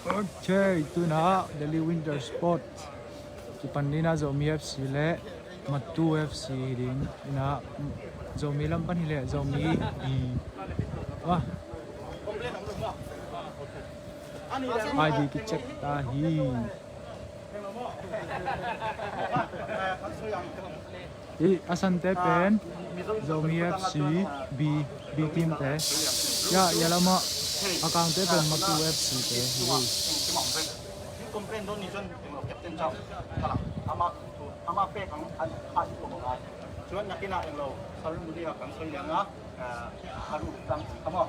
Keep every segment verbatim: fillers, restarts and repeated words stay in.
Ok, tuna Delhi Winter Sport kipan ding a, Zomi F C le Matu F C hi ding. Ina, Zomi lam pan hi le Zomi B. Wah. I D kicheck ta hi. Hi, a sante pen Zomi F C B, B team te. Ya, ya lama a kangte pen Matu F C te hi. Complain don ni chuan captain chau. Ama ama pek ang an khat ko ngai. Chuan nakinah englo. Salun ni a kan soi liang a. Aru tang kamo.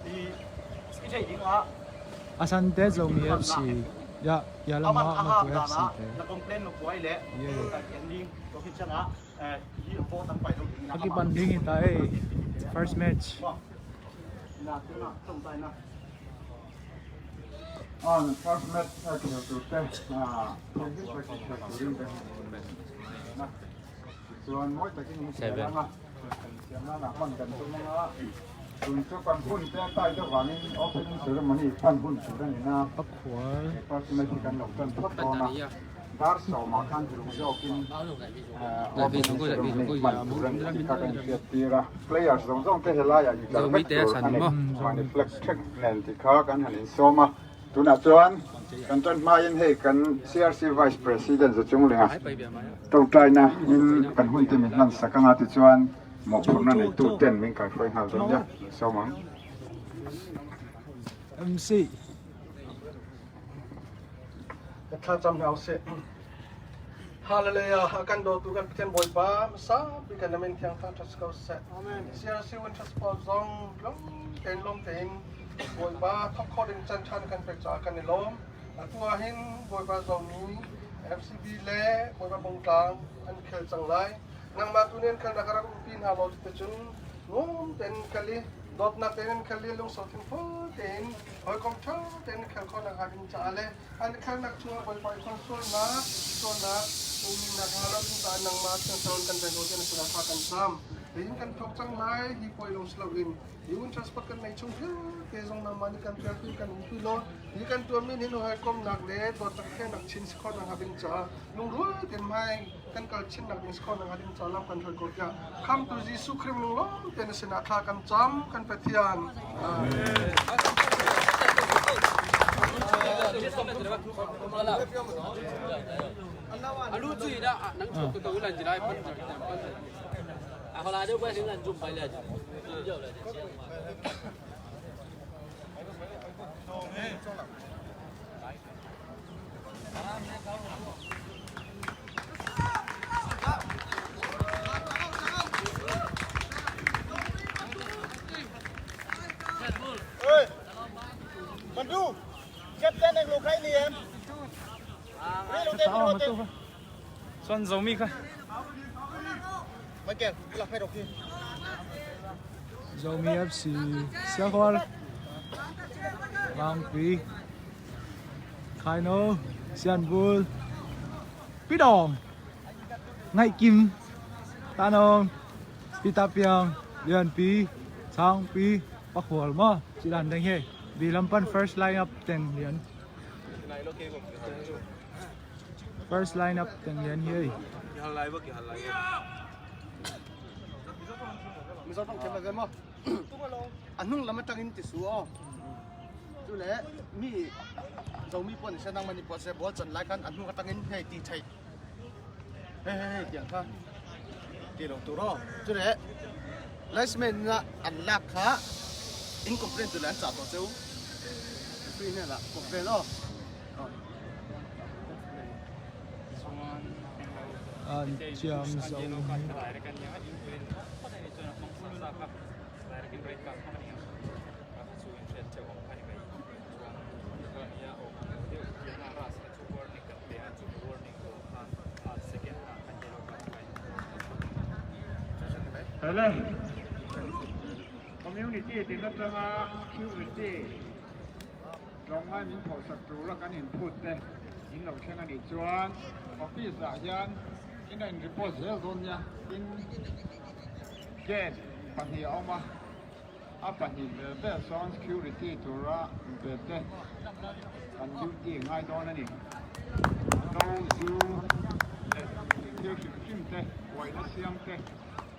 I i thei ding a. A sante Zomi F C. Ya, ya lama Matu F C te. Na complain lo kuai le. Ka ending ko hi chang a. Hi important pai lo. Aki pan ding hi ta e. First match. Na tu na tong tai na. An first match a khel tur te, a, practice a khel tur in te. Chuan mawi takin in khel ang a. Siamna hman kan tum ang a. Tun chu kan hun te a tai deuh vangin opening ceremony kan hun tur a ni na. First match kan lo tan phawt dawn a. Dar sawma khan hlu zawkin, eh, opening ceremony hman tur a ni tih kha kan hriattir a. Players zawng zawng te helaiah inter vek tur a ni. Mani flex check nen tih kha kan han insawm a. Tunah chuan kan tan hmain hei kan C R C Vice President Za Chung Linga ṭawngṭaina in kan hun te min hmansak ang a, tichuan mawhphurhna neituten min kaihruai nghal dawn nia. Insawm ang. M C. Ka thlacham hmel seh. Hallelujah. A kan dawtu kan Pathian Bawipa, masa pi kan na min thiang thang thas ko seh. Amen. C R C Winter Sport zong lawm tein lawm tein Bawipa thawk khawh ding chan than kan pek caah kan i lawm. A tua hin Bawipa Zomi F C B le Bawipa Bawngtlang an khel cang lai. Nangmah tuni an khelhna ka rak umpi hna law, cuti cun nuam tein an khel i, dawtnak tein an khel i, lungso thinphul tein hawikom ṭha tein an khel khawhnak hnga ding caah le an khelhnak chungah Bawipa i khonsualnak, sualnak, umnak hnga lo ding caah nangmah thiang thlarau kan veng ko tiah na sinah thla kan cam. Hi in kan thawk cang lai, hi pawi lo si loin, hi Winter Sport kan neih chung vialte zong nangmah nih kan piakpi kan umpi law, hi kan tuahmi nih hawikomnak le dawtnak khennak chin si khawhnak hnga ding caah lungrual tein hmai kan kal chinnak ding si khawhnak hnga ding caah lam kan hruai ko tiah Khamhtu Jesuh Khrih min lawm tein a sinah thla kan cam kan Pathian. Amen. A lu cu hi dah, a nang chuak ko to, lan ci lai, pan, pan, pan. A hola deuh bai, lan zum bai le. Oi, Mandu, captain eng lo khai ni em? Ri lo te, ri lo te. Suan Zomi kha. Michael, la khai ro ki. Zomi F C, Siakhual, Mangpi, Khaino, Sianbul, Pidawng, Ngaihkim, Tanawng, Pitapiang, Lianpi, Changpi, Pakhual maw, ci dan deng hi. Bilam pan first line up teng lian. First line up teng lian hi. Kihal lai bawk, kihal lai bawk. Mizo tawng khem a zen maw? A hnung lam atangin ti su aw. Cule mi Zomi puan i se nang mani puan se bual chan lai khan a hnung atangin hei ti thei. Hei, hei, hei, tiang kha. Ti lo tur aw. Cule linesman na an lak kha in complain tu le an cah tawh ceu. Free ne la complain aw. An ciam zo. Hele. Community ti na tanga community. Tlawmngai min phawhsak tur a kan inphut te in lo thleng a nih chuan office ah hian in a in report zel dawn nia, tin gate pahnih a awm a, A pahnih veve sawn security tura bete an duty ngai dawn a ni. Zo zu le thil hrimhrim te, buaina siam te,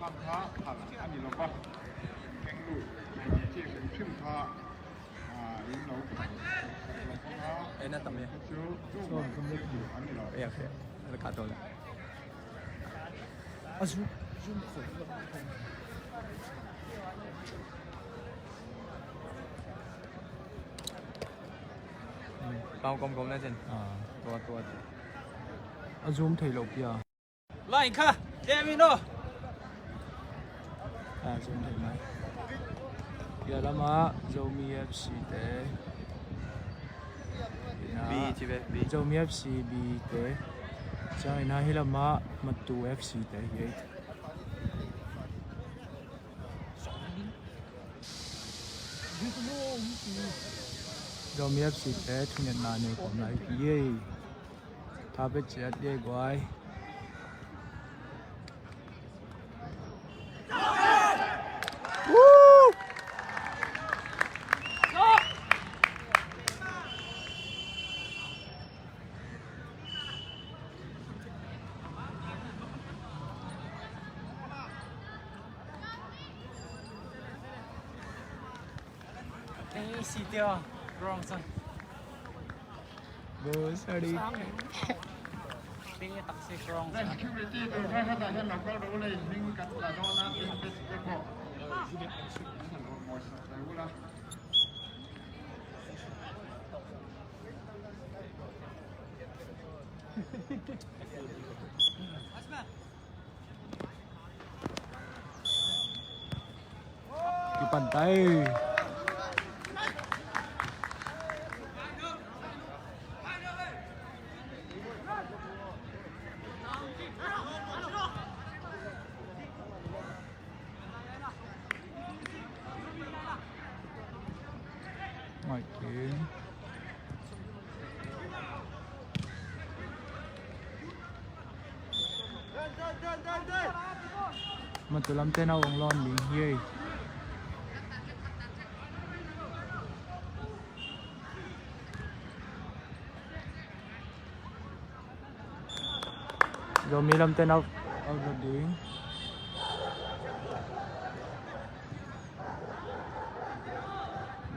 pang kha phal a ni lo va. Keng lu, thil hrimhrim kha, ah, in lo phal. Eh, na tam e. Chu, chu, chu, chu, a ni lo. Eh, okay. Ka to le. A zum, zum khoi. Kau kom kom na chin. Ah. Tua, tua, tua. A zum thei lo pia. Line kha, Kevin o. Ah, zum thei mai. Pia lama Zomi F C te. B, ci ve, B. Zomi F C B te. Ciangin ah hi lama Matu F C te hi ei. Zomi F C te thungetna nei khawm lai hi ei. Tha pe ciat ei guai. Teng i si tia, wrong side. Bo, sorry. Teng i taxi wrong side. Kipan tai. Ngai kei. Matu lamte na ong lawn ding hi ei. Zomi lamte na ong lawn ding.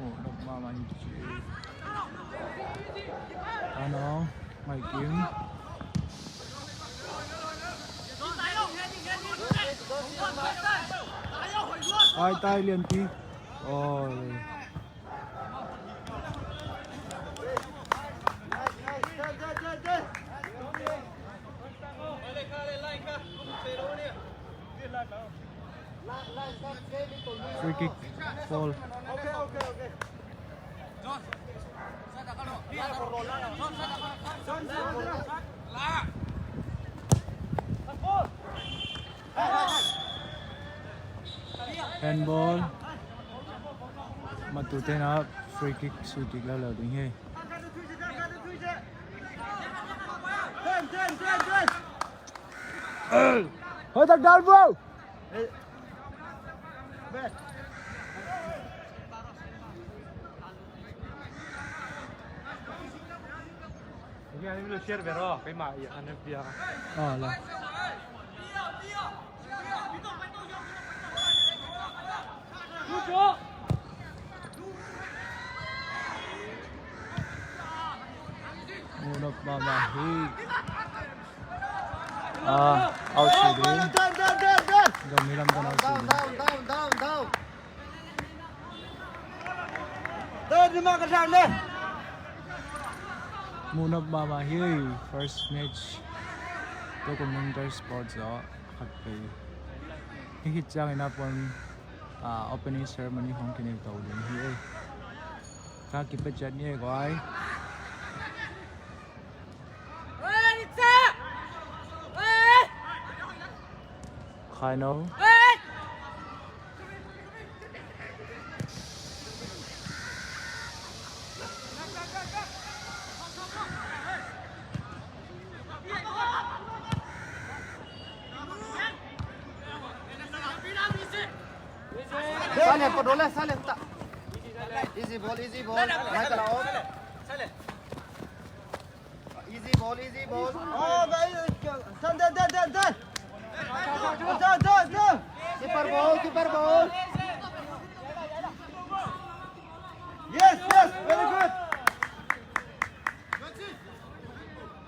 Oh, dok mama hi ci. Ano, Mai Kim. Tai, tai, Lian Pi. Oh. Free kick, foul. Handball. Matu te na free kick, free kick la lo ding hi. Hơi tak dal bro. Ini ada dulu share bero, kau mah iya, ane dia. Oh, lah. Munop mama hi. Ah, out si ding. Zomi lamte na out si ding. Munop mama hi, first match. Tua kum Winter Sports aw khat pei. Hih khit ciangin a puan, ah, opening ceremony hong kinei to ding hi ei. Ka kipia ciat ni ei guai. Khai no. Easy ball, easy ball. Michael, out. Easy ball, easy ball. Oh, very good. Turn, turn, turn, turn, turn. Turn, turn, turn. Keeper ball, keeper ball. Yes, yes, very good.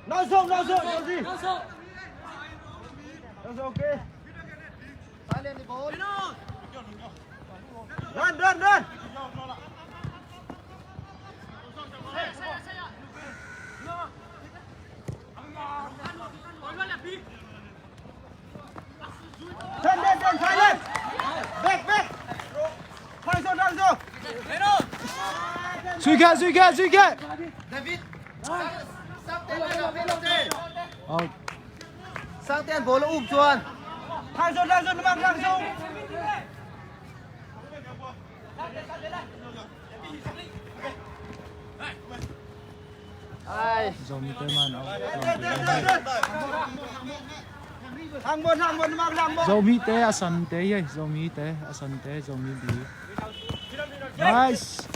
No zone, no zone, no zone. No zone, okay. Silent the ball. Run, run, run. Turn, turn, turn, silent. Back, back. Thang zo, thang zo. Sui khe, sui khe, sui khe. David. Out. Sangtian ball a up chuan. Thang zo, thang zo, na mang thang zo. Ai. Zomite man out. Thang ball, thang ball, na mang thang ball. Zomite a sante hi, Zomite a sante, Zomi bi. Nice.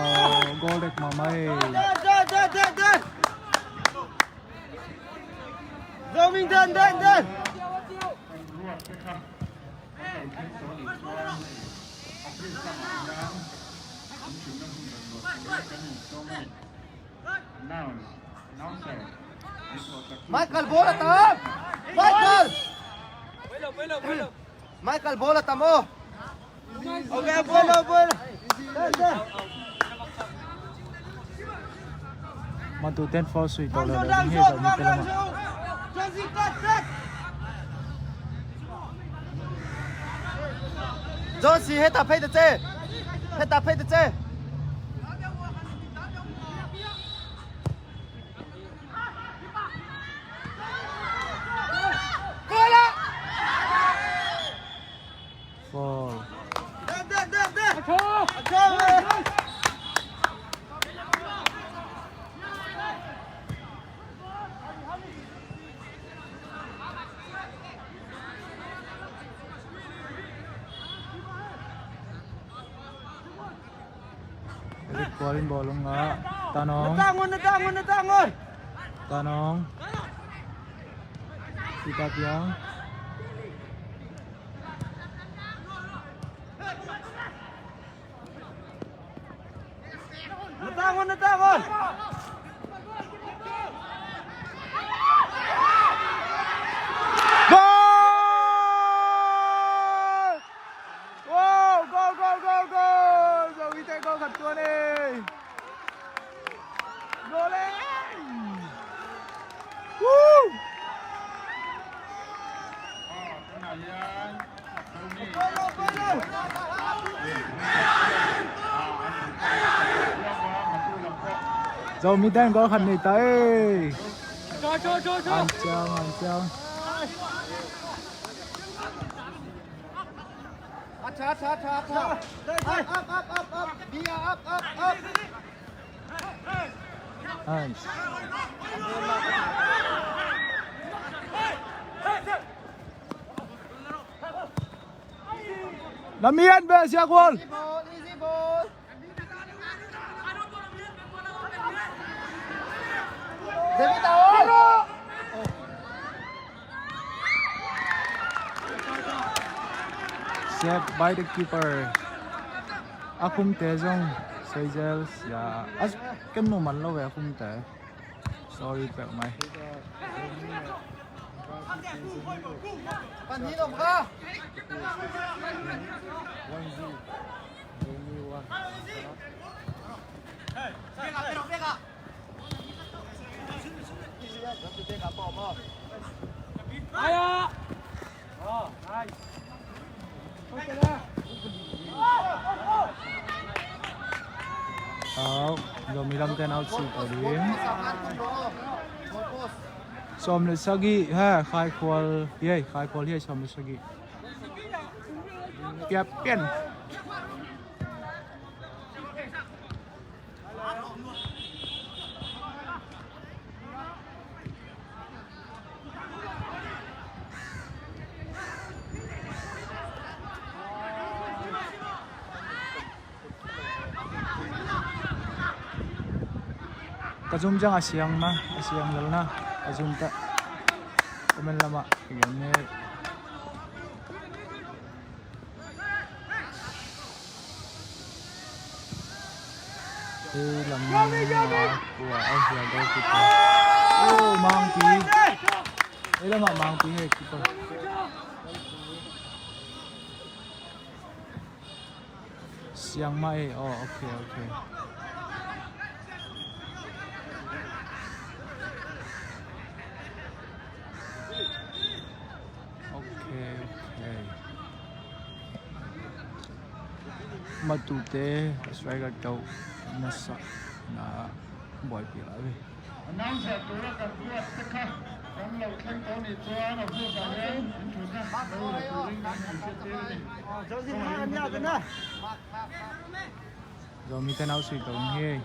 Oh, goal dek mahmah e. Zomi, dan, dan, dan. Michael, ball a tam! Michael! Michael, ball a tam aw! Okay, ball, ball. Matu ten foul sui tawh lo lo ding hi, Zomi te lamah. Josie, heta phei ta che. Heta phei ta che. Foul. Eric Kual in ball hong ngah. Tanong. Na tang un, na tang un, na tang un. Tanong. Sita Piang. Na tang un, na tang un. Goal! Wow, goal, goal, goal, goal! Zomite goal khat tuan e. Goal e! Woo! Zomi ten goal khat nei ta e. Hanciam, hanciam. Up, up, up, up, up. Be up, up, up. Nice. Lam hian ve, Sia Kual. Easy ball, easy ball. David, out. Saved by the keeper. A khumte zong, Seychelles, ya. A, kan mu man lo ve a khumte. Sorry pek mai. Pahnih lo kha. Au, Zomi lamten out sih ko ding. Sawm le sagih, ha, Khaikhual, hi, Khaikhual, hi, sawm le sagih. Piap pian. Ka zum ciang a siang na, a siang lel na, ka zum ta. Comment lamah ka gen ne. Ei lam ah kua a hial deuh kita. Oh, Mangpi. Ei lam ah Mangpi he kita. Siang mah ei. Oh, okay, okay. Okay, okay. Matute striker tawh masa na buaipih lai ve. Announcer tura kan kuat te kha kan lo thleng tawh ni chuan office ah hian in thutna lo la turin kan inhriat tir a ni. Zomi te nau sui tawh hi.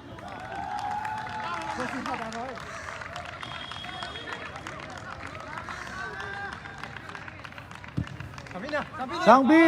Sangpi.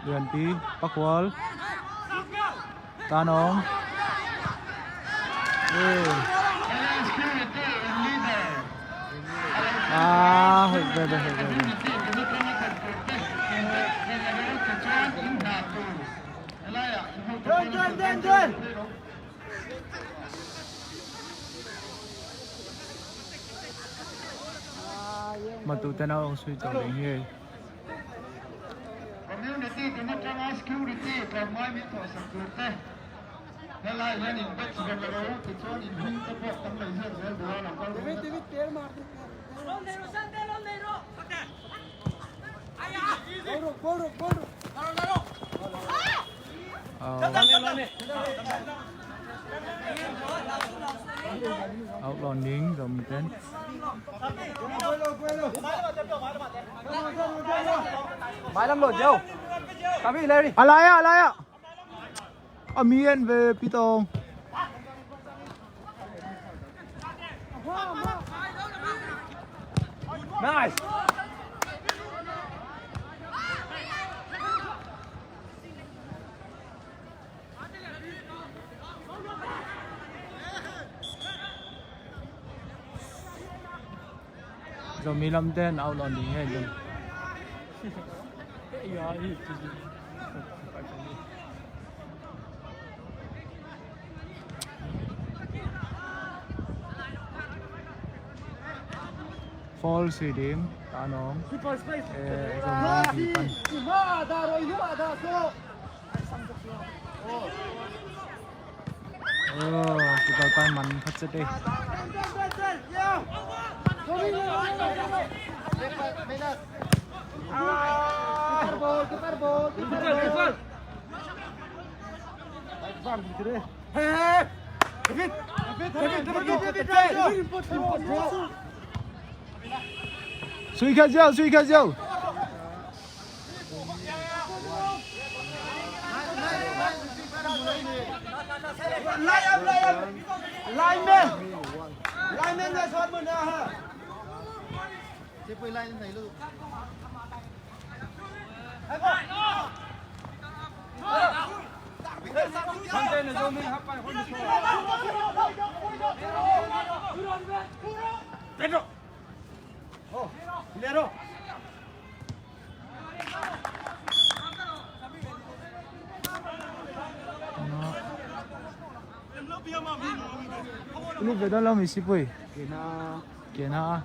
Lianpi, Pakhual. Tanawng. Eh. Ah, hoih veve, hoih veve. Matute nau hong sui tawh ding hi. Community tum aṭanga security tlawmngai min thawhsak turte. Helai hian in bet zel lo, tichuan in hming te pawh tam lo ziak zel duh a, lo kal duh a. Aw. Out lawn ding, Zomi ten. Mailam lo, Joe. Kami, Larry. A lai ah, a lai ah. A mi en ve, Pi Tawng. Nice. Zomi lam ten out lawn ding hi. Foul si ding, Tanawng. Eh, Zomi lam pan. Oh, keeper pa man khat zet ei. Sui khat ziau, sui khat ziau. Pedro. Lut ve dawn lo mi sipui. Kena. Kena.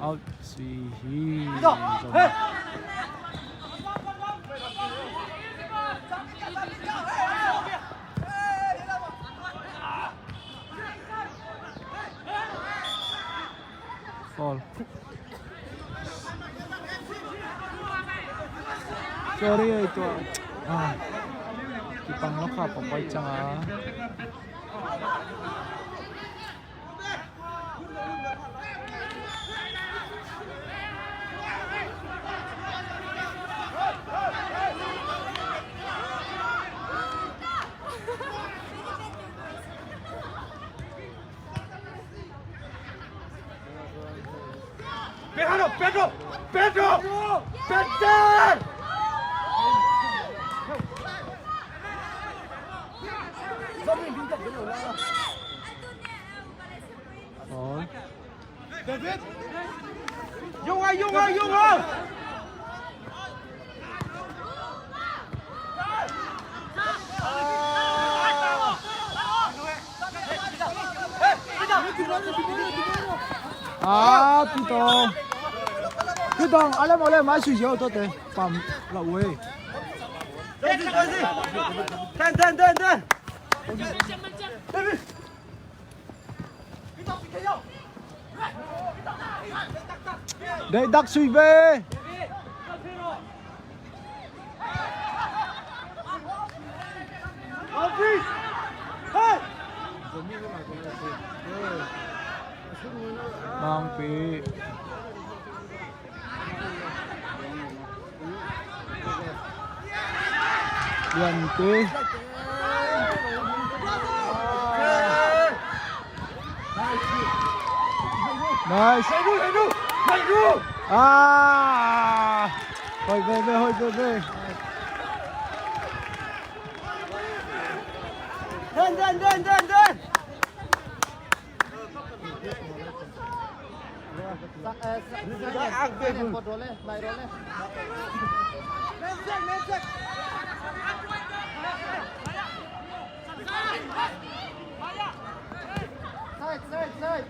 Out sui hi. Foul. Sorry, tua. Ah. Kipang lo kha pong pai chang a. Pedro, Pedro, Pedro, Pedro! Foul. David! Yung ah, yung ah, yung ah! Ah, Pito. Pito, ale mo le, mai sui yo to te. Pam la we. Ten, ten, ten, ten. Dei dak sui ve. Mangpi. Lian Tui. Nice. Ah. Hoih veve, hoih veve. Den, den, den, den, den. Side, side, side.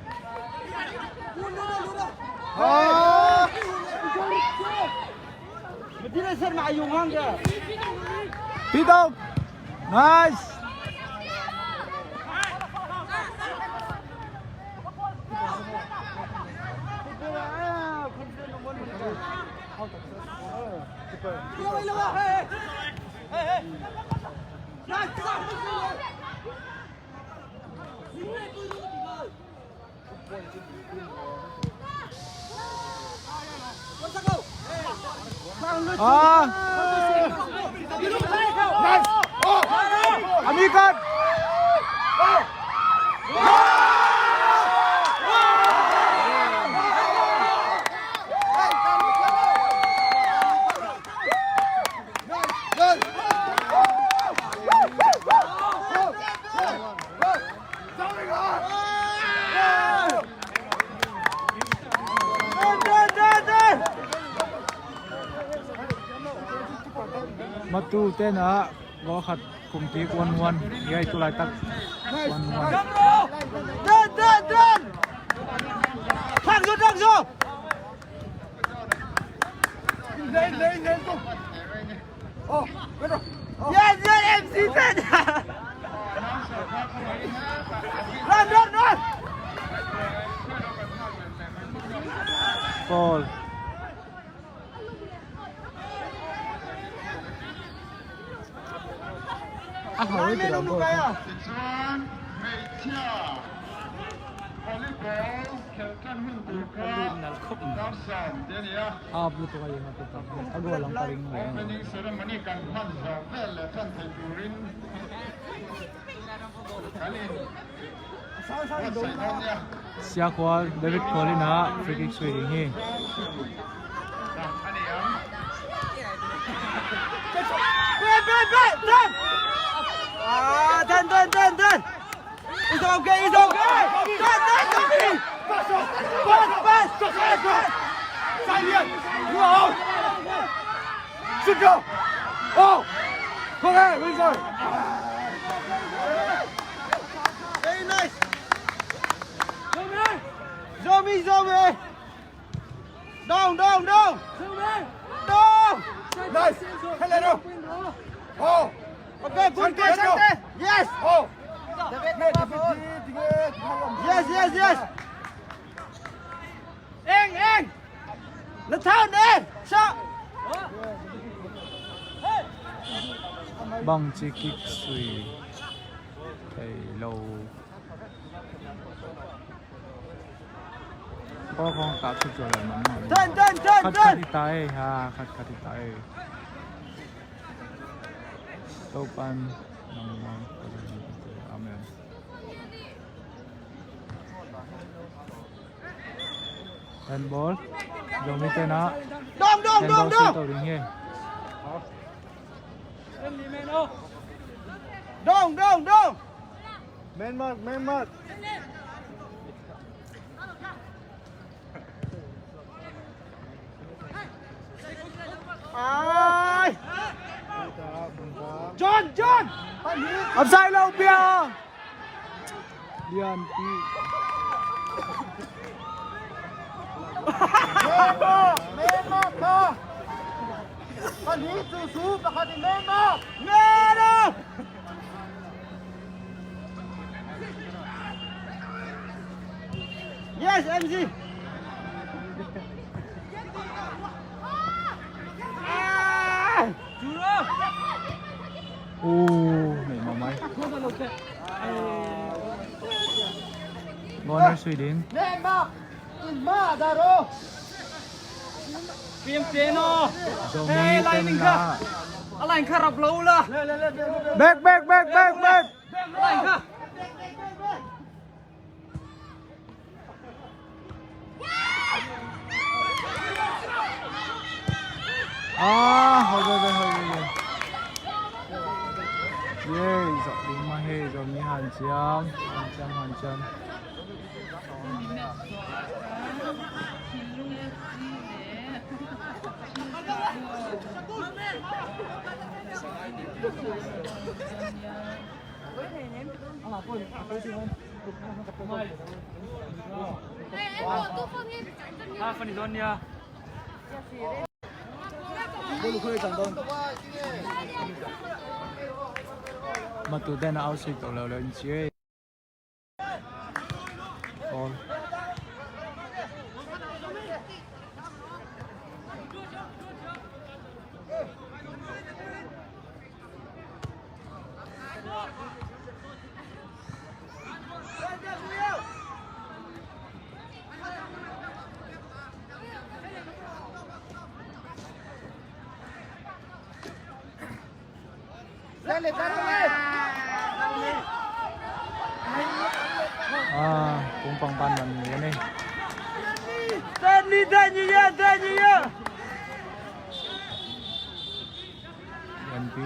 Ah. Pito. Nice. Ah. Nice. Oh. Amikat. Matu tena goal khat kum kik one one. Hiai tu laitak one one. Dan, dan, dan. Thang zo, thang zo. Yes, yes, M C ten. Run, run, run. Foul. A hau i ti lam bawk. Cichuan hmeichhia volleyball khelhkan hun tur kha Nalkhop. Kapsan te ni a. A blu tu ka yeng a tu ka. A goal lam ka ring mai. Opening ceremony kan hman zawh vel leh ṭan theih turin. Siakhua David Paul in a free kick sui ding hi. Pen, pen, pen, pen! Ah, pen, pen, pen, pen! It's okay, it's okay! Pen, pen, pen! Pass, pass, pass, pass! Sit down! Oh! Come here, Wilson! Very nice! Zomi, Zomi! Down, down, down! Down! Nice! Hello! Oh! Okay, good, good, good! Yes! Oh! Yes, yes, yes! Eng, eng! Na thau ne! Sa! Bangci kick sui thei lo. Kawlkhawng kap suk cuai leh man mah. Ten, ten, ten, khat khat ten. Hi ta e, ha, khat khat hi ta e. Topan nangmah. Amen. Handball. Zomi ten ah. Dong, dong, handball dong, dong. Sui to ding hi. Dong, dong, dong. Man mark, man mark. Ai. John, John. Offside lo pia. Lianpi. Mema, mema, ka. Pahnih tusu, pakhat in mema. Mema. Yes, M C. Ah! Oh, neih mahmah. Corner sui ding. Neih mah. In mah, Daro. Pian pian aw. Zomi ten la. A line kha rap lo la. Back, back, back, back, back. A line kha. Ah, hold on, hold on, hold on. Yay, zak ding mah hi, Zomi hanciam, hanciam, hanciam. Matu ten a au sik to leu leu in ci. Ball. Ah, kung pang pan man ni ni. Ten ni, ten ni ya, ten ni ya. N P.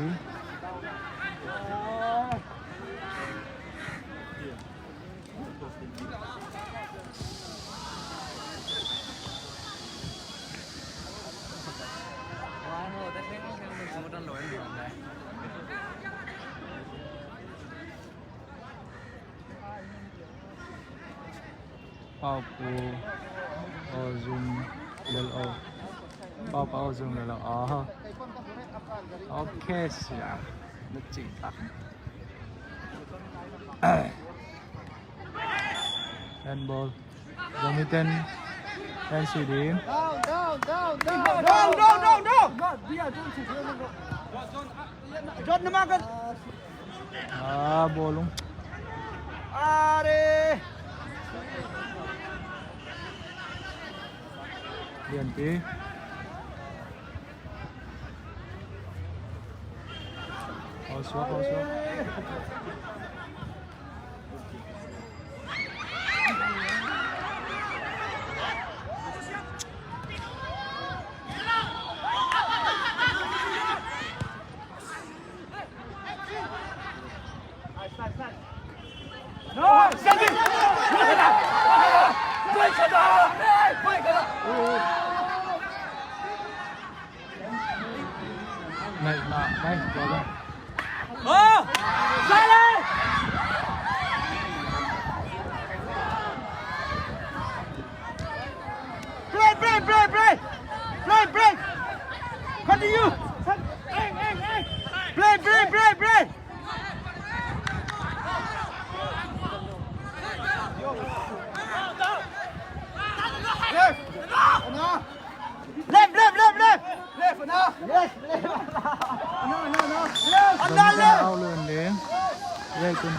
Pau Pu Aw Zum Lel Aw. Pau Pu Aw Zum Lel Aw. Aha. Okay, siap. Na cing tak. Handball. Zomi ten. Ten sui ding. Down, down, down, down. Down, down, down, down. John, na makan. Ah, bawlung. Are. Lianpi. Hau suak, hau suak. Neih mah, neih, tua bang. Oh! Silent! Play, play, play, play! Play, play! Continue! Play, play, play, play! Left! Left, left, left, left! Left, Anna! Yes, left! Anna, Anna, Anna! Tua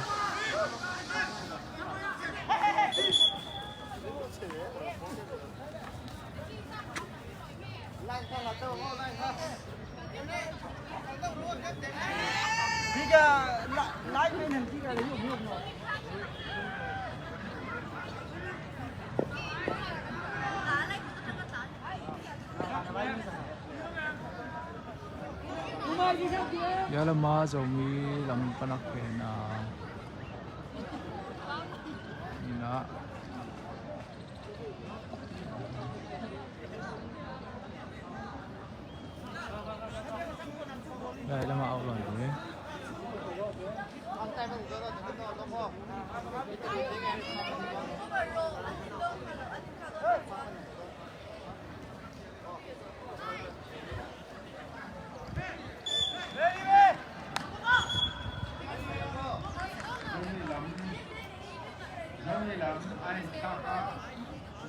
lama Zomi lam panak pen a, ina. Dai lama out lo ni.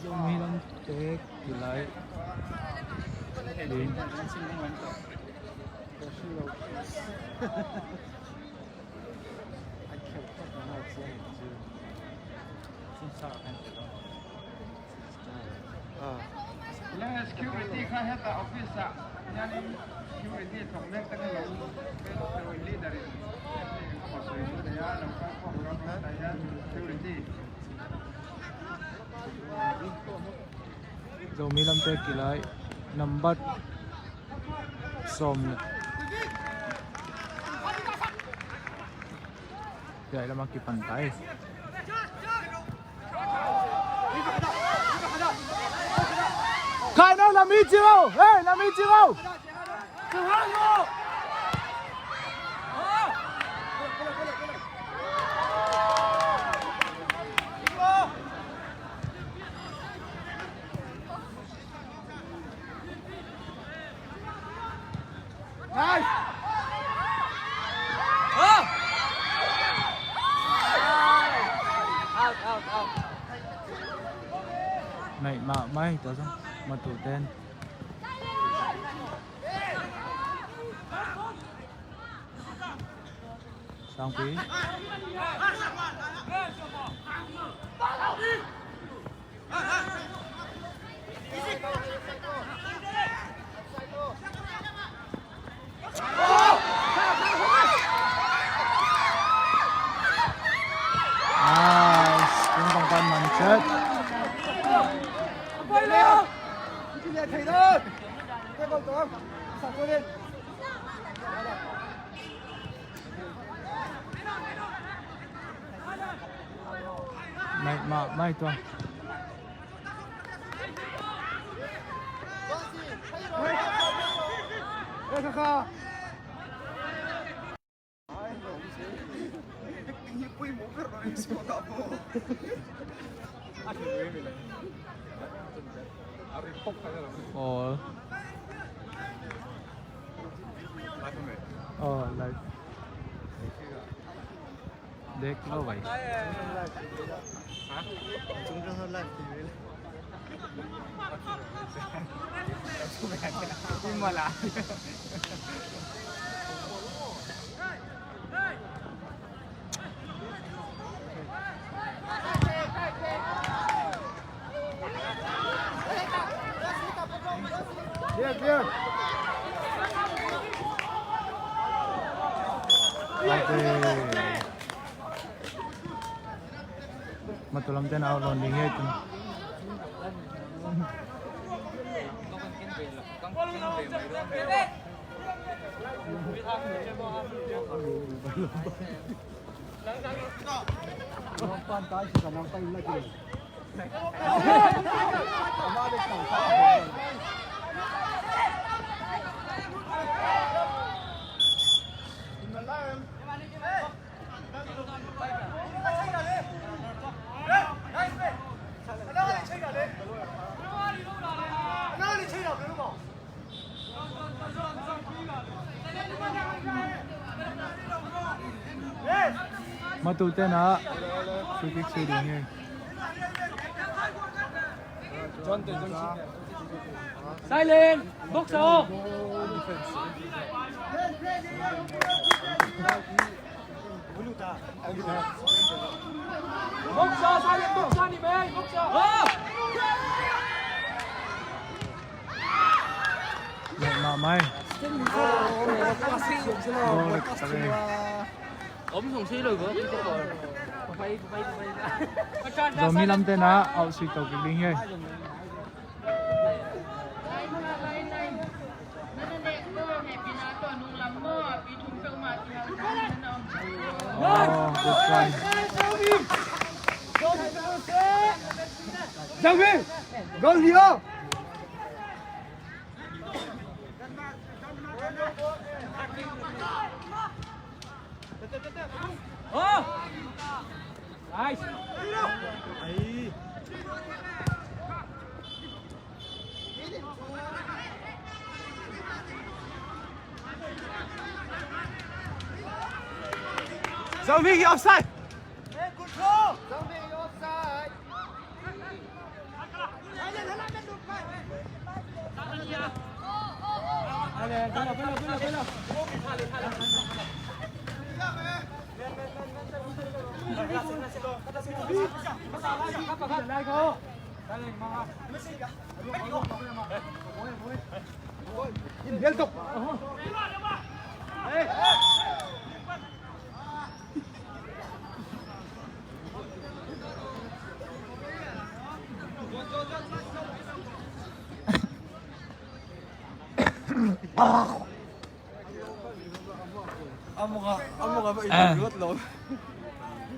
Zomi lam tek kilai. Security kha heta office ah, yani security thong mek tak lo, leader in, security. Zomi lamte kilai nambat sawm le. Kilai lama kipan tai. Khai no, na mi ci lo. Hey, na mi ci lo. Naih mahmah hi tua zong, Matu ten. Sangpi. Nice. Tung tong pan man chet. Mai, mai, mai tua. Oh. Oh, live. Dek lo vai. Ha? Matulam ten out lo ding hi tun. Matu ten ah free kick sui ding hi. Silent! Box ah! Zomi lamte na ausi to kik ding hi. Oh, good try. Zhang Wei, go Leo. Zomi offside.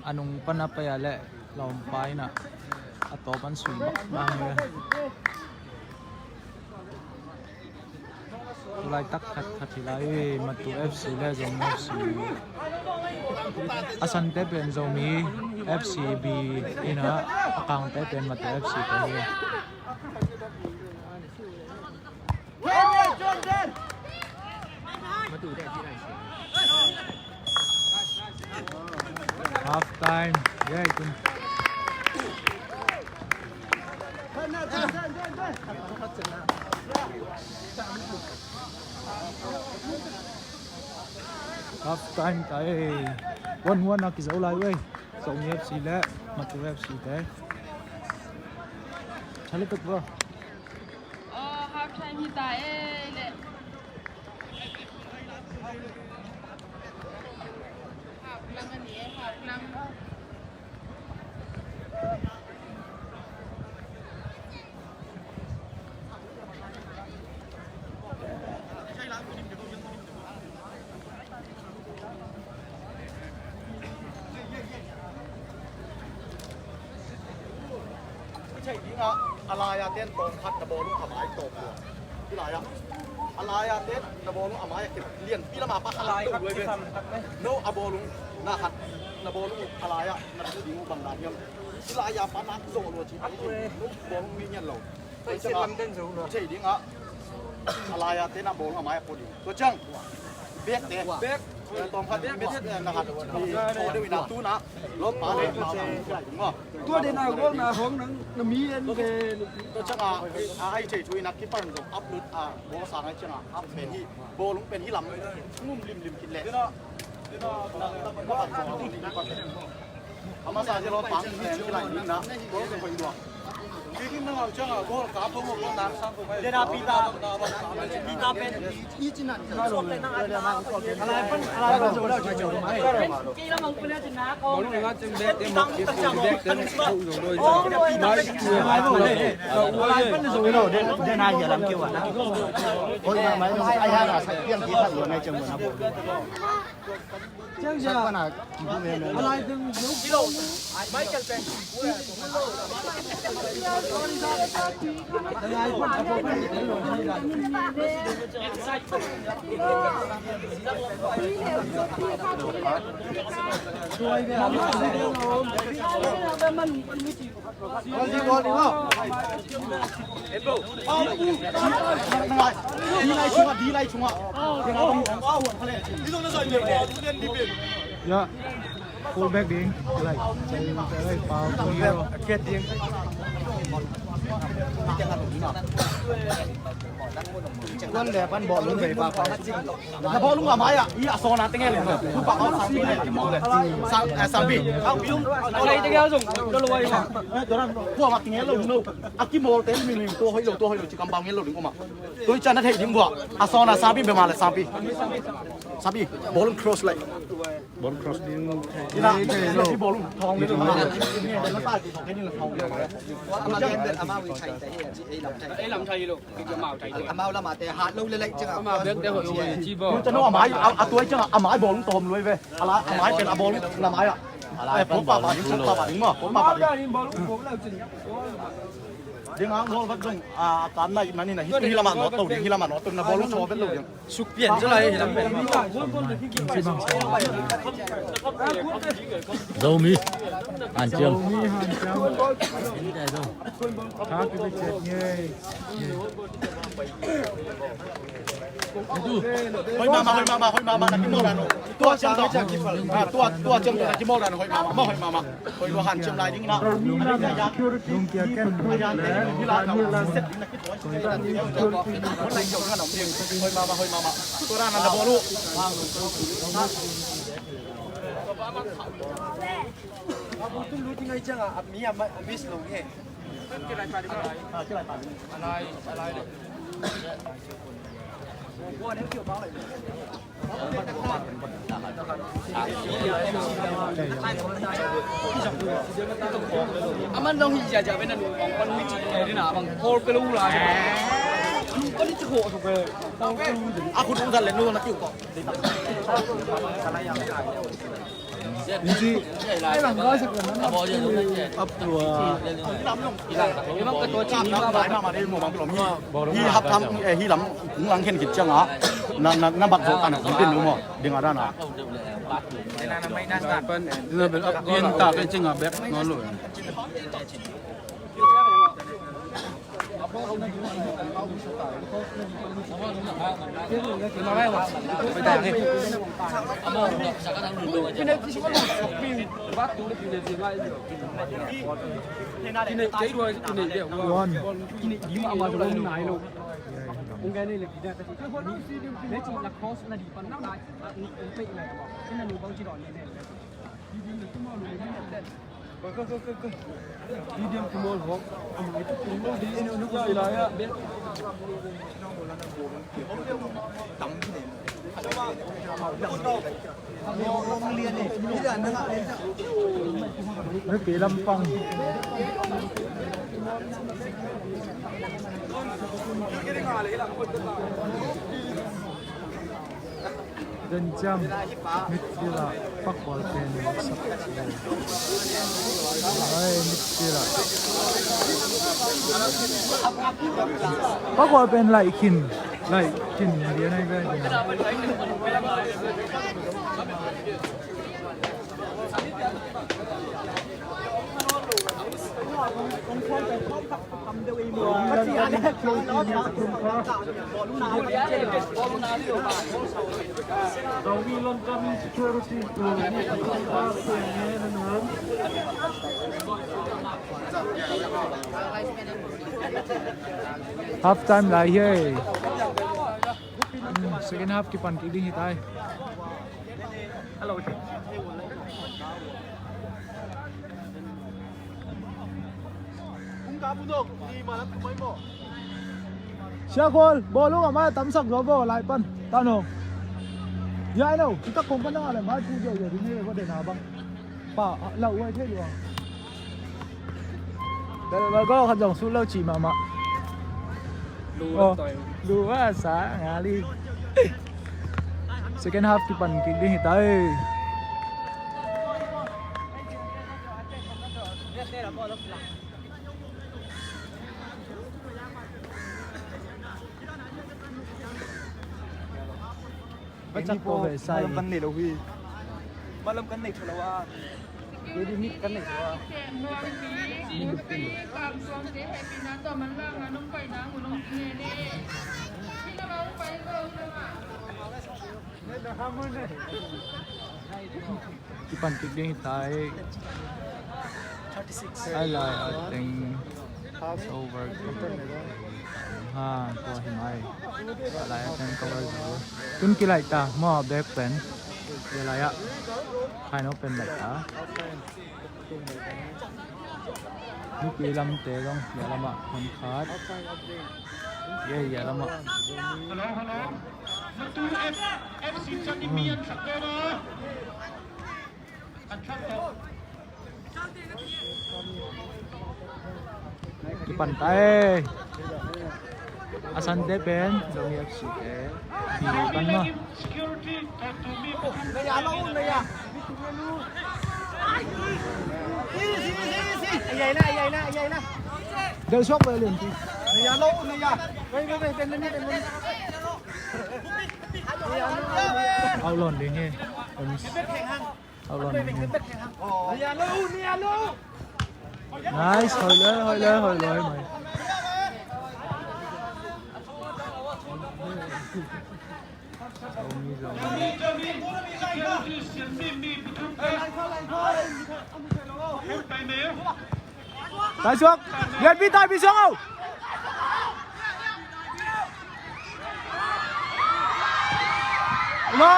A nung pan a pai a leh lawmpa in a tawp an sui bang bang. Tulaitak khat khat hi lai, Matu F C le Zomi F C. A sante pen Zomi F C B in a, a kangte pen Matu F C te hi. Half time. Yeah, kun. Half time ta e. One one a kizo lai ve. Zomi F C le Matu F C te. Chale pek bro. Oh, half time hi ta e le. Half lang a ni e, half lang. I theih dingah a lai-a ten tawm khat na bawlung a mai tawm lua. Hi lai-ah a lai-a ten na bawlung a mai a kip lianpi lamah pa khat to lua ve. No a bawlung na khat na bawlung a lai-ah na thu ding uh bang dan hiam? Hi lai-ah pa nak zawh lua ci. No bawlung mi ngian lo. Tua ciang a, i theih dingah a lai-a te na bawlung a mai a pua ding. Tua ciang bek te, bek, tawm khat, bek, na khat, i thaw deuh in a tu na lawmpa le ma ma ding maw. Tua den a goal na hong nang na mi en ve. Tua ciang a, a, i theih thu in a keeper zong up lut a, bawlsa ngai ciang a up pen hi, bawlung pen hi lam ngum limlim kit leh. A masa zia lawmpa pen kilai ding na, bawlung pen hoih lua. Kiki na ngau ciang a goal ka pho mo goal na sang ko mai. Dena pita, pita pen i cina. Kei lamang pun a cina ko. Bawlung nga cin bek te mak kif bek te mak ko zo loi. Mai mai mai. Dena hia lam kiwa na. Oi mai mai ai ha na sa piang ki khat lo nai ciang mo na bawlung. Ya, full back ding. Lai, lai, pau, pau, pau. Kuan le pan bawlung vei pa pa. Na bawlung a mai ah, i a sawna teng e le no. Tu pa pa sa pi le. Sa, eh, sa pi. Au pi yung. Ai teng e zong. Lo lo ai ma. Eh, tu ran. Tua ma teng e lo no. A kimawl te mi ling tua hoih lo, tua hoih lo ci kam bang e lo ding uma. Tua i ciang na thei ding bua. A sawna sa pi be ma le sa pi. Sa pi. Bawlung cross lai. Bawlung cross ding. Ina, ina, ina, bawlung thawng ni. Ama gen, ama wi thai te hi, ei lam thai. Ei lam thai lo. Amau lamate hat lo le lai ciang a. Amau bek te hoih lo ci bo. Yu cano amai, a, a tuai ciang a, amai bawlung tawm luai ve. Ala, amai pen a bawlung lamai a. Ala, eh, pen pop papa ding, pop papa ding mo, pop papa ding. Ding ang gol vat dong, a, kan nai manin a, hit hi lama not to, ding hi lama not to, na bawlung chaw vet lo ding. Suk pian zo lai hi lam pen. Zomi. Han ciam. Zomi han ciam. Kha ki bi chet ngei. Hoih mahmah, hoih mahmah, hoih mahmah, na kimawl dan uh. Tua ciang tawh. Ah, tua, tua ciang tawh na kimawl dan uh, hoih mahmah, mah hoih mahmah. Hoih lua han ciam lai ding na. Lungkia ken. Hoih mahmah, hoih mahmah. Tua dan na bawl uh. A man zong hi ziahziah ve na nu, pan mi ci kei dina bang hol pe lo la. Nu pan ci ho so pe. A khut ung zan le nu na kiu ko. Inci, ai lang gai sak lam nan ap tua. Hi hap tham, eh, hi lam kung lang khen khit ciang a. Na, na, na bak zo ta na kung tin lu mo. Ding a dan a. Na bel ap yen ta ken ciang a bek no lo. Mipih lampang. Zen Ciam, midfielder, pakbawl pen sak. Ai, midfielder. Pakbawl pen Lai Khin, Lai Khin, dia nai gai dia. Half time lai hi ei. Hmm, second half kipan kik ding hi tai. Sia Khual, bawlung a mai a tamsak zaw baw lai pan. Tan aw. Ya ino, i tak kong pan a le mai thu zaw zaw ding he, va den a bang. Pa, lau uai thei lua. Bel, bel, goal khat zong sut lo ci mahmah. Lu va sa ngali. Second half kipan kik ding hi tai. Pachak ko ve sai. Malam kan nei lo hi. Malam kan nei tho lo a. Ready made kan nei tho a. Kipan kik ding hi tai. Ai lai a teng. It's over. Ha, tua hi mai. Lai a ten cover zo. Tun kilaih ta maw, back pen. Kilaih a. Khai no pen laih ta. Mipi lamte zong, ya lamah hon khat. Ye, ya lamah. Hello, hello. Matu F, F C Changi mi an sak ko ma. An sak ko. Kipan ta e. A sante pen Zomi F C te. Di pan ma. Del suak bai lian ti. Au lon ding hi. Nice, hoih le, hoih le, hoih le, hoih le. Taisuak. Lianpi, Taisuak o. Lua,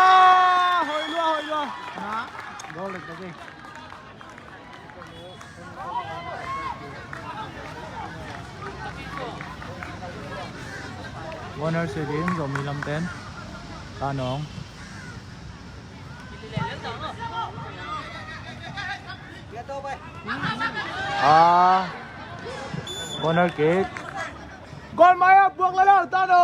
hoih lua, hoih lua. Na, goal lek ta kei. Corner sui ding, Zomi lamten. Tanong. Ah, corner kick. Goal mai ah, buak la lo, Tano.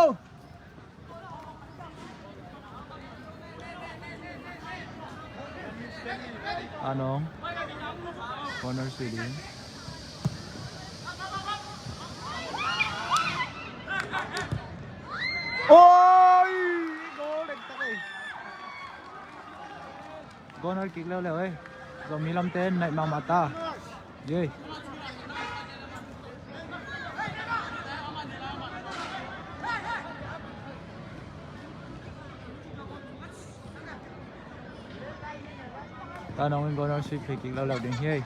Anong. Corner sui ding. Oi! Goal, dek tak ei. Corner kick leuleu ei. Zomi lamte naih mahmah ta. Yei. Tanong in corner sui phei kick leuleu ding hi ei.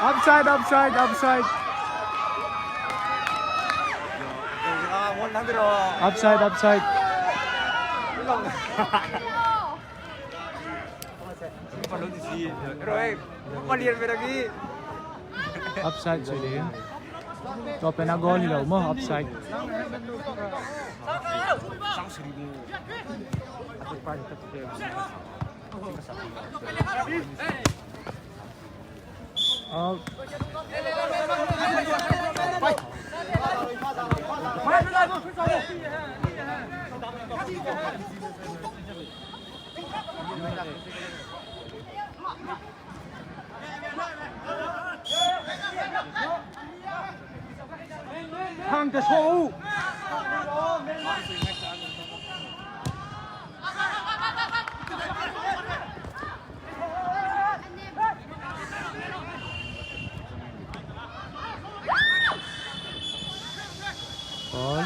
Offside, offside, offside. Offside, offside. Offside sui ding. Tua pen a goal hi lo maw, offside. Out. Hang ka so. Paul.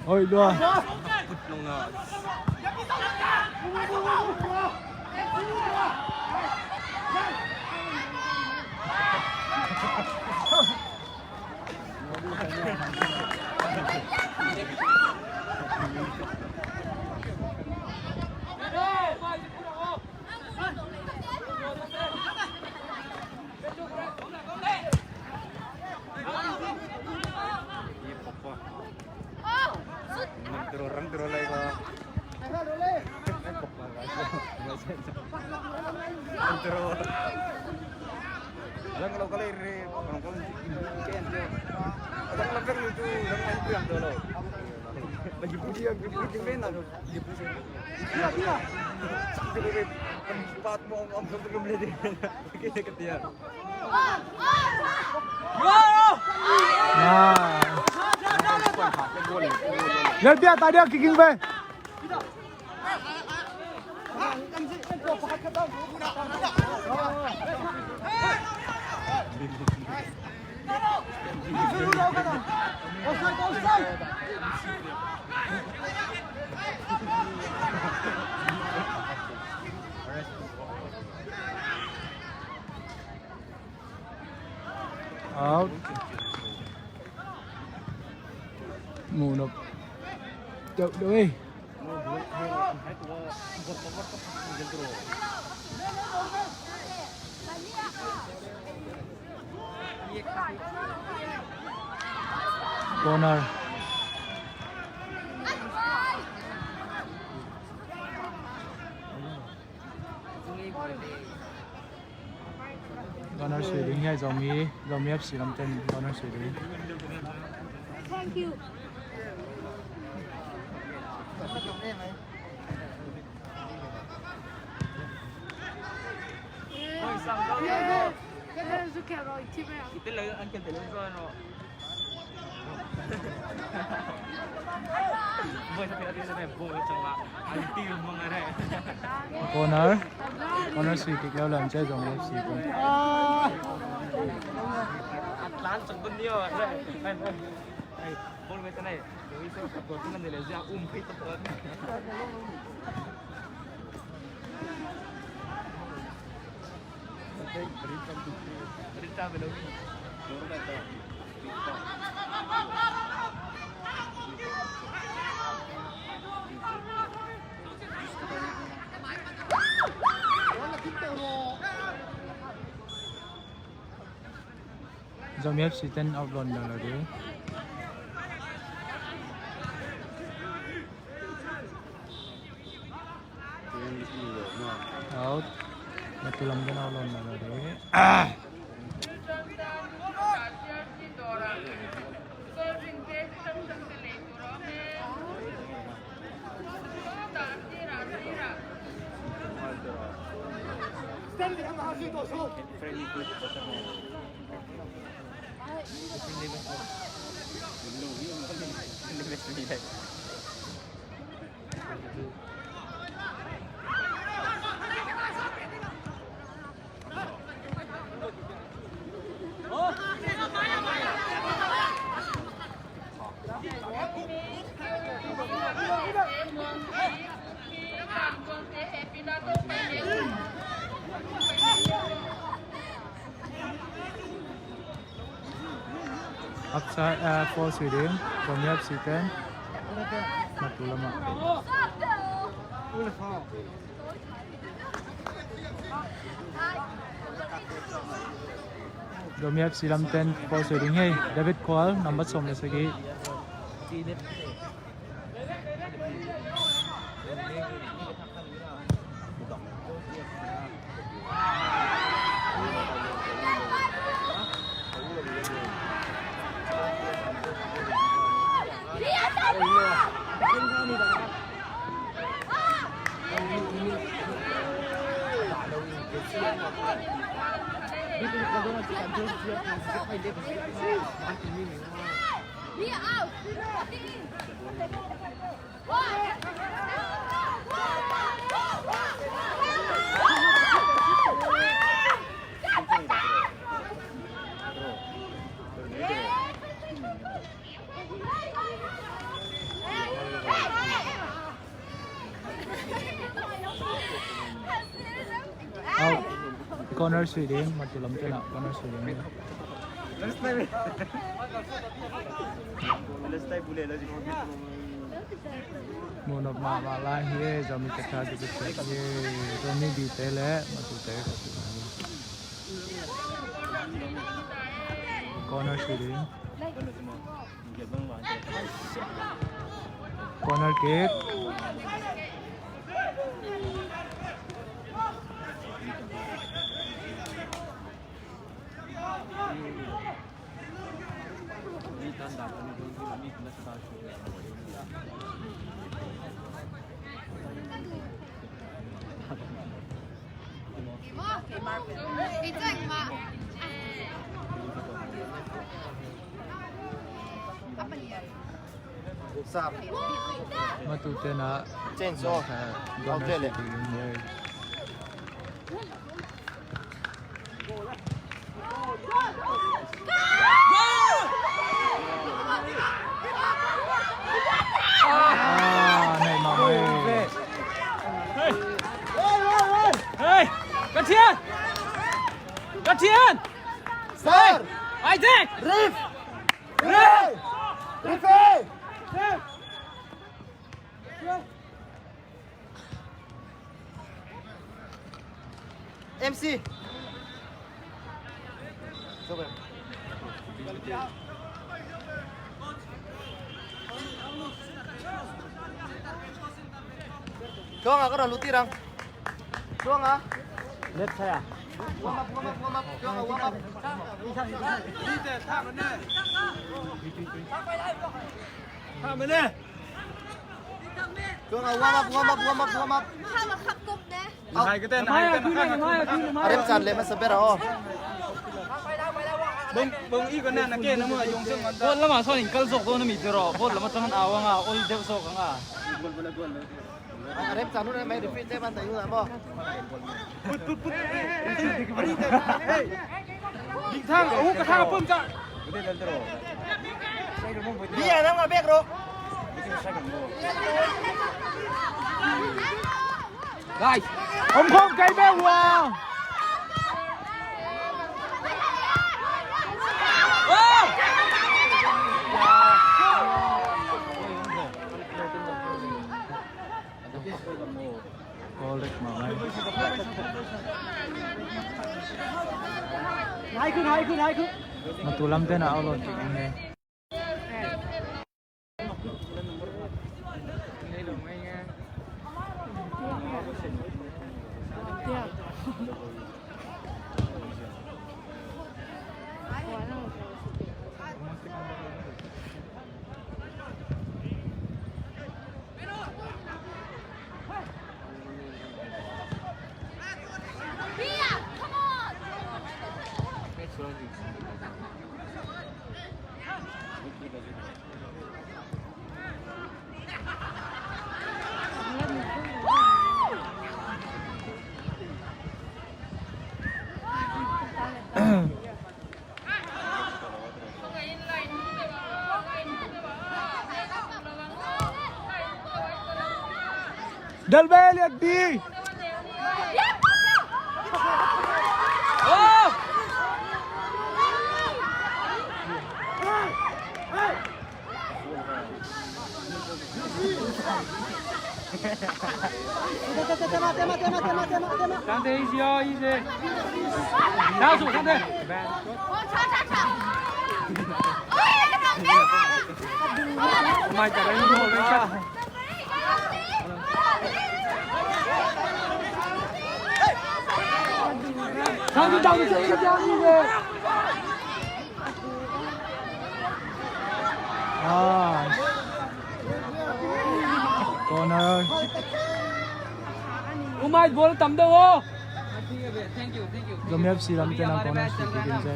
Oi, dua. Nice. Lel bia ta dia kicking ve. Out. Mu nop. Deuh deuh ei. Corner. Corner sui ding hi a, Zomi, Zomi F C lamten corner sui ding. Thank you. Corner. Corner sui kik leu lem cia Zomi F C ko. Zomi F C ten out lawn ding lo ding. Out. Matulam ten out lawn ding lo ding. Upside, uh, foul sui ding, Zomi F C ten. Matulam ah. Zomi F C lamten foul sui ding hi. David Kual, number sawm le sagih. Au, corner sui ding, matulam tena corner sui ding. Munop mahmah lai hi e, Zomi Kata kipia hi e, Zomi B te le Matu te ka si lai. Corner sui ding. Corner kick. Sa. Matute na. Change, oh. Out there, le. Ah, nei mah mai. Hey! Ka thian! Ka thian! Sir! Isaac! Rif! Rif! Rif! M C. Chuang a, ka run luti rang. Chuang a. Left side a. Warm up, warm up, warm up. Chuang a, warm up. Tha mene. Chuang a, warm up, warm up, warm up, warm up. Hai ka ten, hai ka ten. A remchan le masa ber a aw. Bong, bong i ko na na ke na mo a yong sung man ta. Bol lama son in kal sok to na mi ber aw. Bol lama tang a wang a, ol deu sok a nga. A remchan nu na mai repeat te man ta yu na mo. Put, put, put. Hey. Ding thang, oh, ka thang pun ka. Bia nang a bek ro. Guys, om khom kai bek wa. Matu lam te na aw lo ti ne. Dal bel ya di. Sante, easy, oh, easy. Down, Sante. Oh my God, I'm going to Sante, down, Sante, down, easy. Ah. Corner. Umai, ball tam deuh aw. Zomi F C lam te nang corner sih kik in se.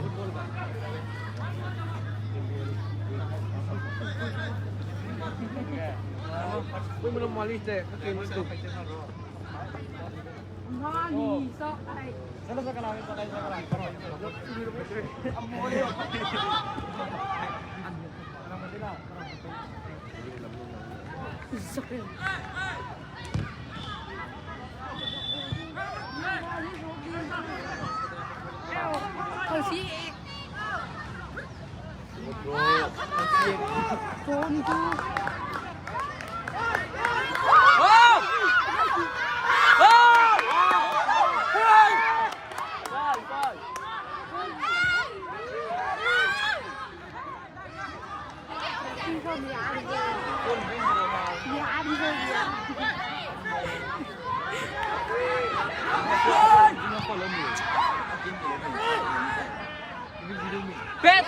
Pet!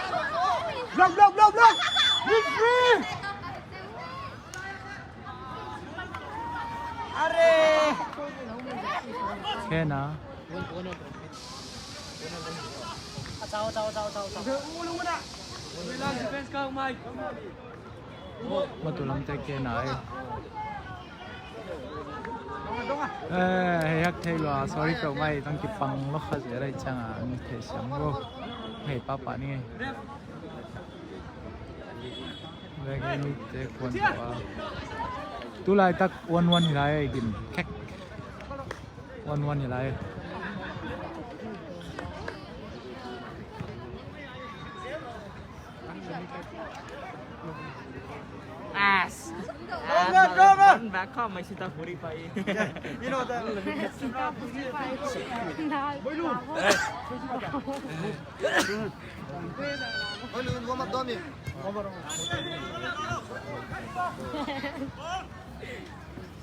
Block, block, block, block! He's free! Are! Kena. Matu lamte kena e. Eh, hei hak thei lua, sorry peuh mai, tang kipang lo kha zia lai ciang a, ni thei siam lo. Hei papa ni. Vek ni te kuan tua. Tu laitak one one hi lai, gim khek. One one hi lai. As. Back home, my sister forty-five. You know that. Sister forty-five.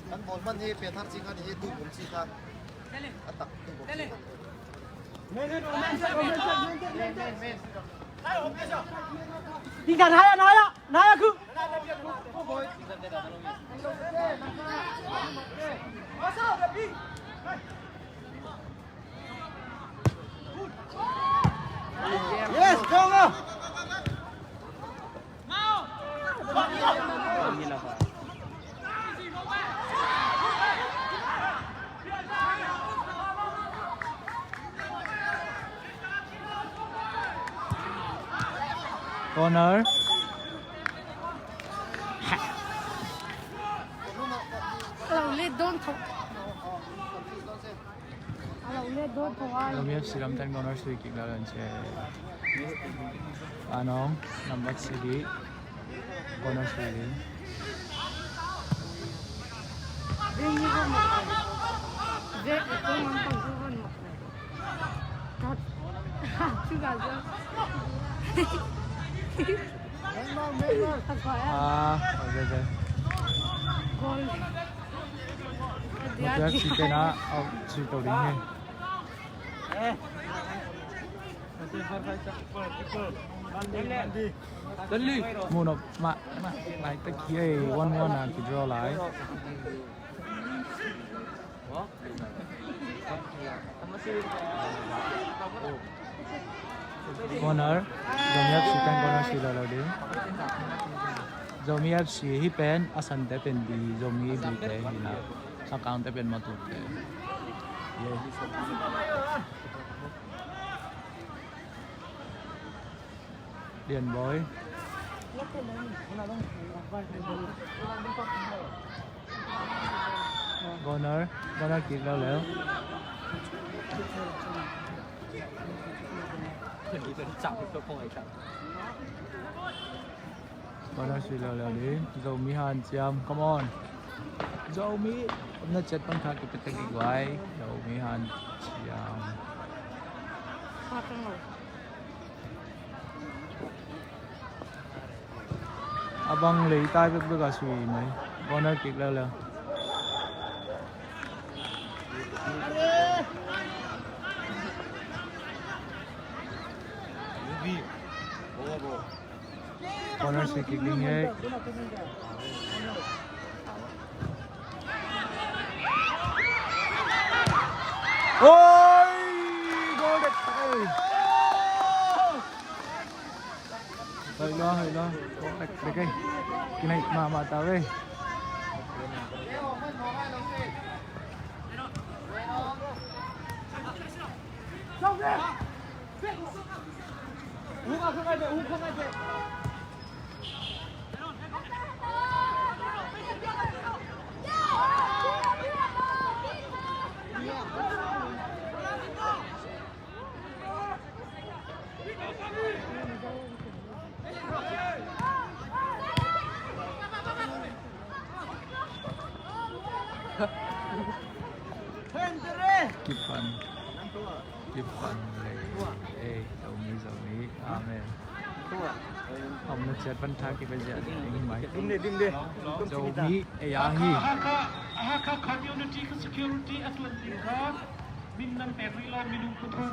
Kan bawl man hi, Peter ci khan hi, tu bum ci khan. A tak tu bum ci khan. Ding dan hai, nai ah, nai ah, ku. Yes, Jonga. Corner. Hello, let don't talk. Zomi F C lamten corner free kick la lan che. Anong, number three. Corner free. Ah, okay, okay. Goal. Matiak si tena out si to ding hi. Mu nop mah, mah, mah, tak hi ei, one one a kidraw lai. Corner, Zomi F C pen corner si lo lo ding. Zomi F C hih pen a sante pen B, Zomi B te hi na, a kangte pen Matute. Lian Boy. Corner, corner kick lo lel. Corner si lo lel ding. Zomi hanciam, come on. Zomi, na chet pan kha kipia tek ding guai. Zomi hanciam. A bang lei tai bekbek a sui mai. Corner kick leuleu. Corner kick ding hi. Oi! Goal det tak ei. Hoi lo, hoi lo. Goal det tak ei. Kinai mahmah ta ve. Kipan. Kipan lei. Ei, Zomi, Zomi. Amen. Om na ciat pan tha kipia ziah ding mai. Zomi, ei a hi. Hakha, Hakha community ka security a tuan ding kha. Min nan pek rih lo, minung pathum.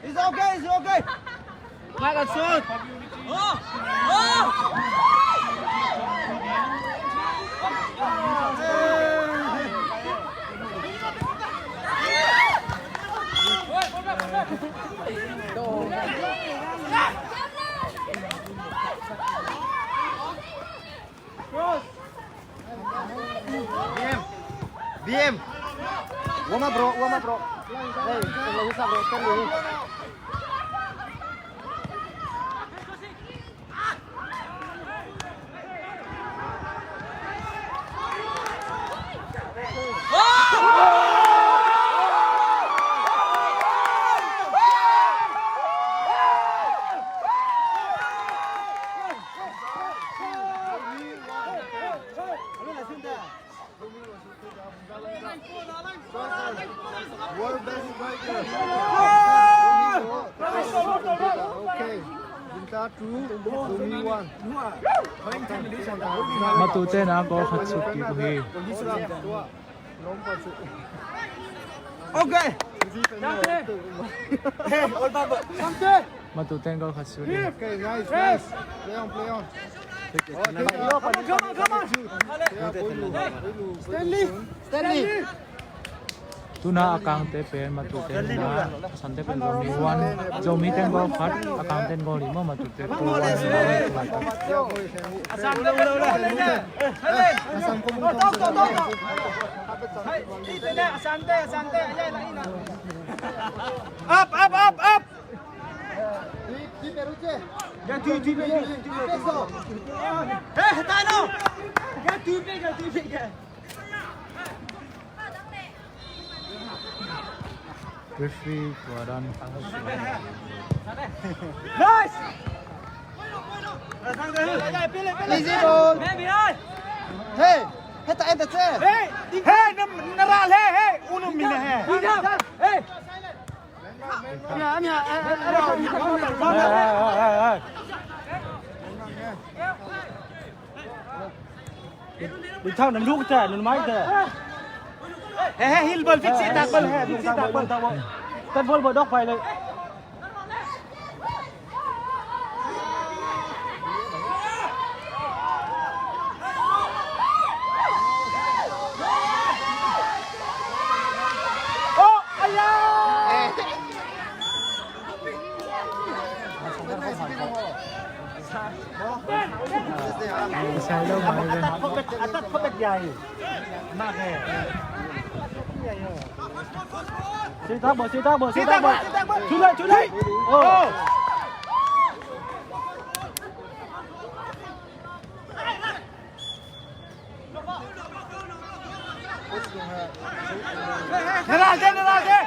It's okay, it's okay. Mike, shoot. Oh! Oh! Warm up, bro. Warm up, bro. Hey, stand low, stand low, stand low. World best striker. Okay. Ginta two, Zomi one. Matute na goal khat suk kik uh hi. Okay. Hey, all baba. Matute na goal khat suk hi. Okay, nice, nice. Play on, play on. Come on, come on, come on. Stanley, Stanley. Tuna a kangte pen Matute na, a sante pen Zomi one, Zomi ten goal khat, a kangte goal lima, Matute two one. Up, up, up, up. Referee tua dan. Nice. Easy ball. Hey, heta enta che. Hey, hey, na, na ra le, hey, unu mina he. Hey. Amiya, amiya, eh, eh, eh, eh. Đi thẳng đến lút kìa, đến máy kìa. He, he, hil ball, fix it, tak ball, he, fix it, tak ball. Tắt ball, ball dốc phảiเลย. Ơ, ây da. Sai đâu mà. Atat khop bet, atat khop bet yai. Mak he. Sitak ball, sitak ball, sitak ball. Too late, too late. Oh. Nala je, nala je.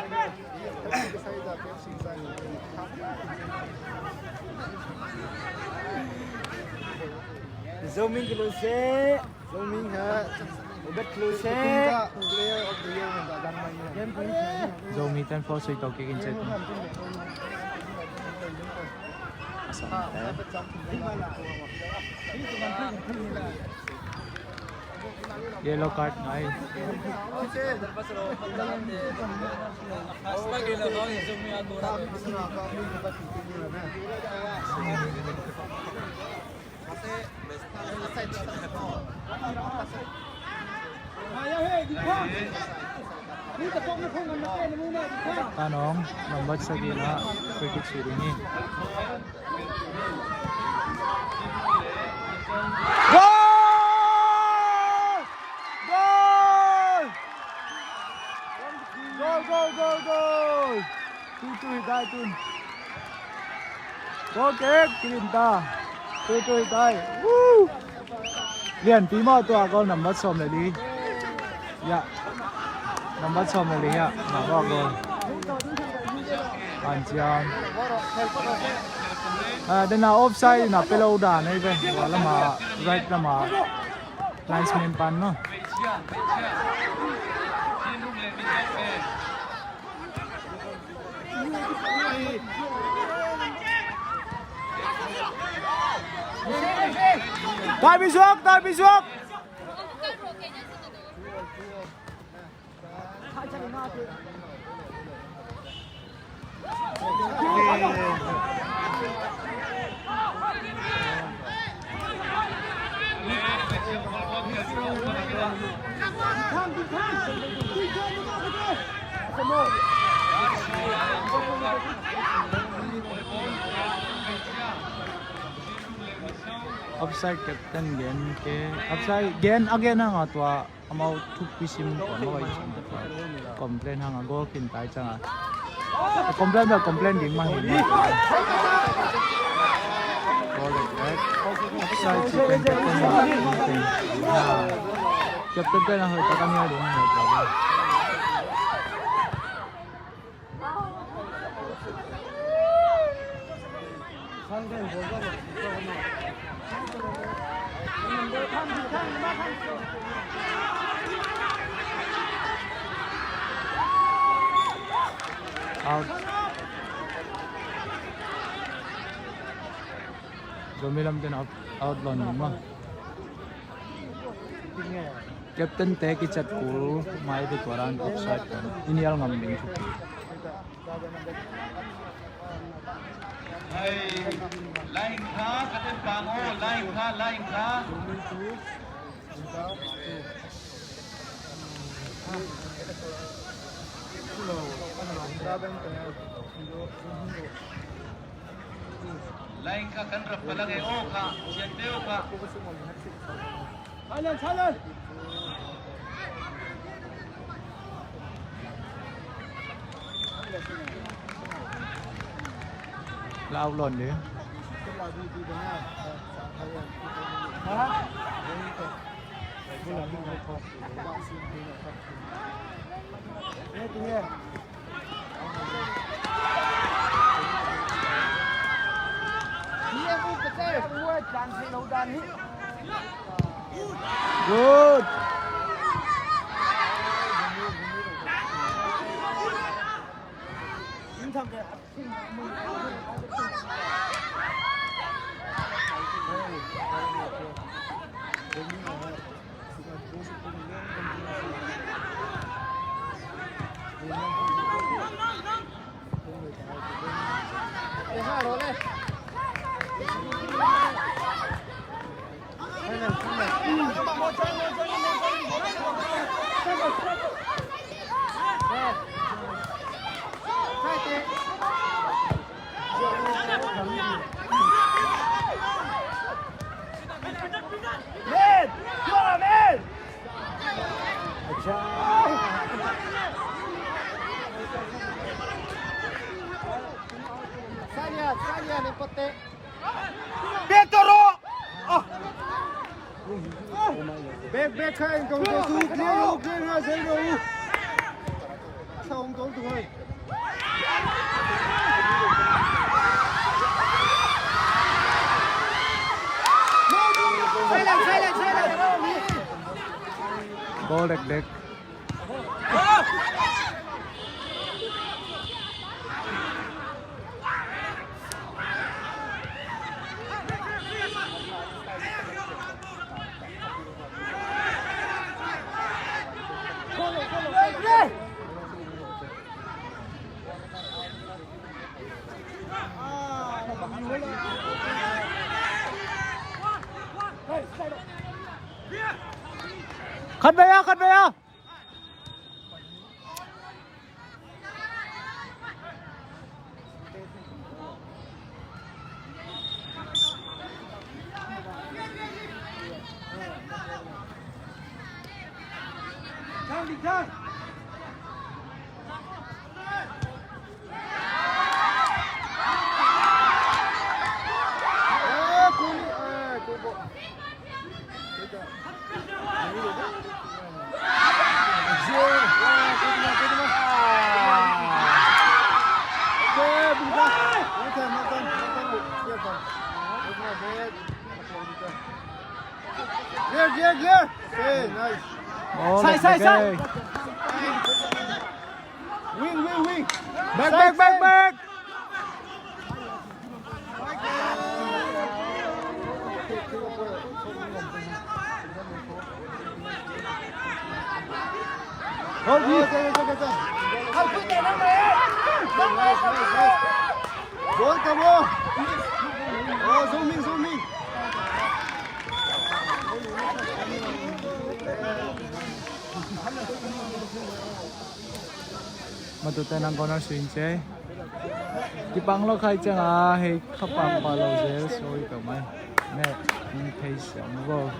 Zomi kilo se. Zomi ha. Ubet kilo se. Zomi ten four sui to kikin chet. Yellow card ngai. Tanong, number sagih na free kick sih ding hi. Goal! Goal! Goal, goal, goal, goal! Two two hi tai tun. Goal kick, kilin ta. Two two hi tai. Woo! Lianpi maw tua goal number sawm le li. Ya. Number sawm le li ya. Na goal goal. An cian. Ah, dena offside na pelo da nei ve. Wa lama, right lama. Linesman pan no. Tarpi suak, tarpi suak. Offside captain gen ke, offside gen a gen hang a tua amau thupi sim tua amau ai sang a tua complain hang a goal khin tai cang a. Complain bel complain ding mah hi mah. Goal lek lek. Offside ci pen captain mah. Captain pen a hoih tak a nia ding a hoih tak a. Out. Zomi lamten out, out lawn ding maw. Captain te kichat kul mai te tua dan offside kan i nial ngam ding thupi. Hai, line kha, ka ten pang o, line kha, line kha. Line kha kan rap palang e o kha, sian te o kha. Silence, silence. Lau lon di. Ha? Good. Sanya, Sanya, ni pate. Petro! Ah! Back, back, kha in kong to su, clear, clear, clear, clear. Sa hong to tu hai. Silence, silence, silence. Ball dek dek. Khat vei a, khat vei a. Clear, clear, clear. Okay, nice. Sai, sai, sai. Wing, wing, wing. Back, back, back, back. Hold it. Ball, come on. Oh, zoom in, zoom in. Matute nang corner swing ce. Kipang lo khai ciang a hei kha pang pa lo zel soi peuh mai. Ne. Phei siang vo.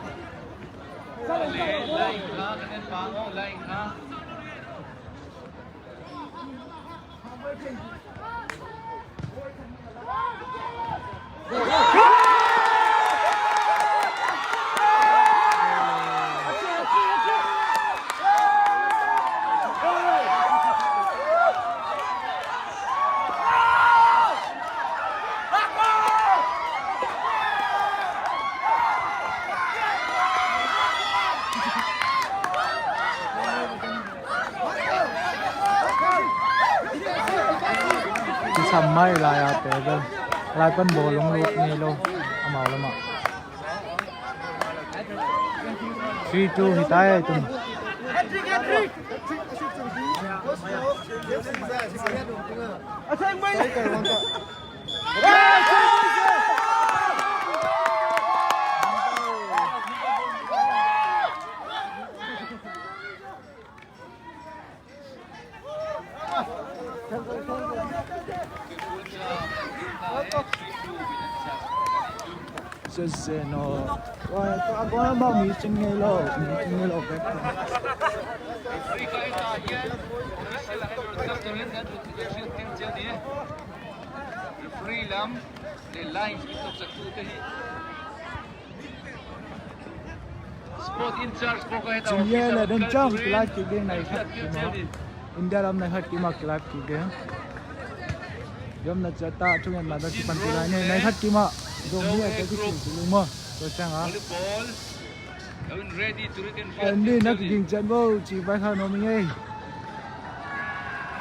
Kisam mai lai a pe bel. Lai pan bawlung lut ngei lo. Amau lamah. Three two hi ta ei tun. Sese no. Wah, tu aku nampak missing ni lo, missing ni lo. Referee lam le lines kitok sak tu te hi. Cin ye le den chang kilai kik ding nai khat kima. India lam nai khat kima kilai kik ding. Yom na chata chung yan ma da kipan kilai nai khat kima. Dong ni a te ki chung chung ma. So chang a. Volleyball. Ready to return. Kan ni nak ging chan bo chi bai kha no mi ngei.